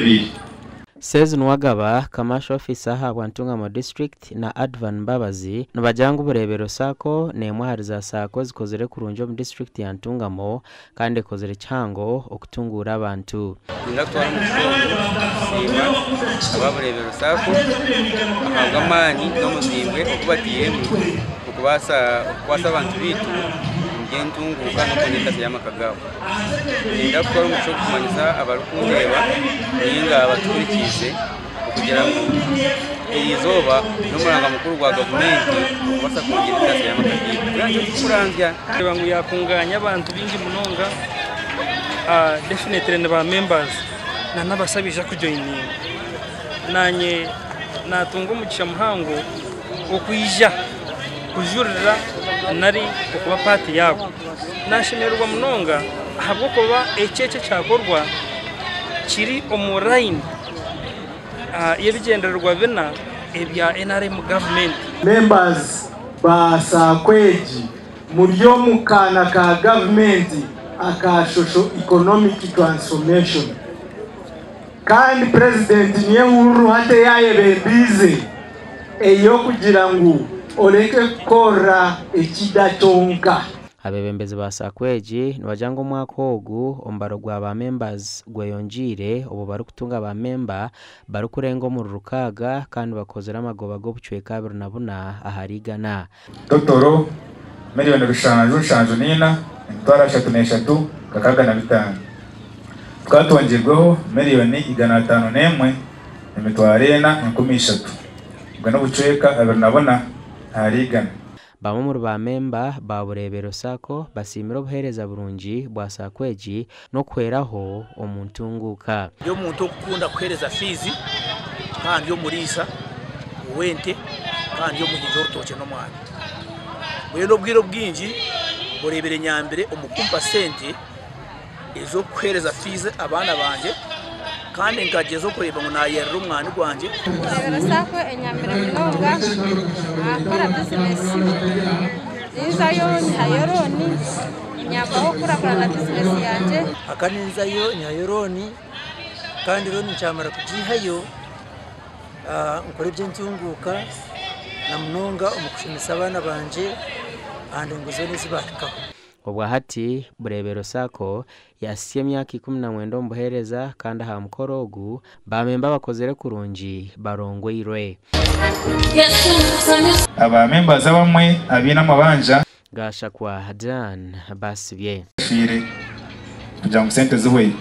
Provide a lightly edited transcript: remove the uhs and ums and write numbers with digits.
Ebiri. Sezi Nuwagaba, Commercial Officer ahabwa Ntungamo District na Advan Mbabazi nibagira ngu Bureebero Sacco n'emwe ahari za Sacco ezikozire kurungi omu disiturikiti ya Ntungamo kandi ekozire kihango okutunguura abantu. Niinyenda kutwara omugisha ogu kusiima aba Bureebero Sacco ahabw'amaani n'omuzimbwe ogu batairemu okubaasa kukwasa abantu baitu omu by'entunguuka n'omu nyetaago y'amaka gaabo. Niinyenda kutwara omugisha ogu kumanyisa abarikundeeba nainga abatuhurikiize okugira ngu eri izooba n'omuranga mukuru gwa gavumenti okubaasa kwongyera entaasya y'amaka gaitu. Mbwenu nikyo turikuranzya. Kureeba ngu yakungaanya abantu baingi munonga definitely ni ba members na n'abasya abaija kujoininga. Naanye natunga omugisha muhango okwija kujurira nari okuba part yaabo. Nashemererwa munonga ahabw'okuba eki eki ekyakorwa kiri omu line y'ebigyendererwa bina ebya NRM gavumenti. Members ba Sacco egi muri omu kaana ka gavumenti aka Social Economic Transformation. Kandi Purezidenti niyo ehururu hati ei ayebembiize ey'okugira ngu oreke kukorera ekida kyonka. Abeebembezi ba Sacco egi nibagira ngu omwaka ogu omubaro gwa ba members gweyongyeire obwo barikutunga ba memba barikurenga omuri rukaaga kandi bakozire amagoba g'obucweka 24 ahari igana. Totoro, Miriyoni rushanju nshanju n'eina, emitwaro ashatu n'eshatu, 65. Tukatongirweho miriyoni 501, emitwaro ena, 3,000. Obwo n'obucweka 24 ahari igana. Bamwe omuri ba memba ba Bureebero Sacco basiimire obuheereza burungi bwa Sacco egi n'okuhweraho omu ntunguuka. Ndi omuntu orikukunda kuheereza fiizi kandi ndi omuriisa ow'ente kandi ndi omuhingi w'orutookye n'omwani. Mbwenu obwire obwingi oreebire nyambire omu kumpa sente ez'okuheereza fiizi abaana bangye kandi nkagyeza okureeba ngu naayerera omwani gwangye. Bureebero Sacco enyambire munonga aha kukora bizinesi. Ninzayo nyihayo looni enyambaho kukurakurana bizinesi yangye. Aka ninzayo nyihayo looni kandi looni nkyamara kugiihayo nkore eby'entunguuka na munonga omu kushomesa abaana bangye aha ndengo zoona ezi baahikaho. Obwa hati, Bureebero Sacco yaasisya emyaka 19 omu buheereza kandi aha mukoro ogu, baamemba abakozire kurungi barongweirwe. Aba members abamwe abaine amabanja. Gashakwa Dan Basibye. Fiire kugira ngu sente zihweyo.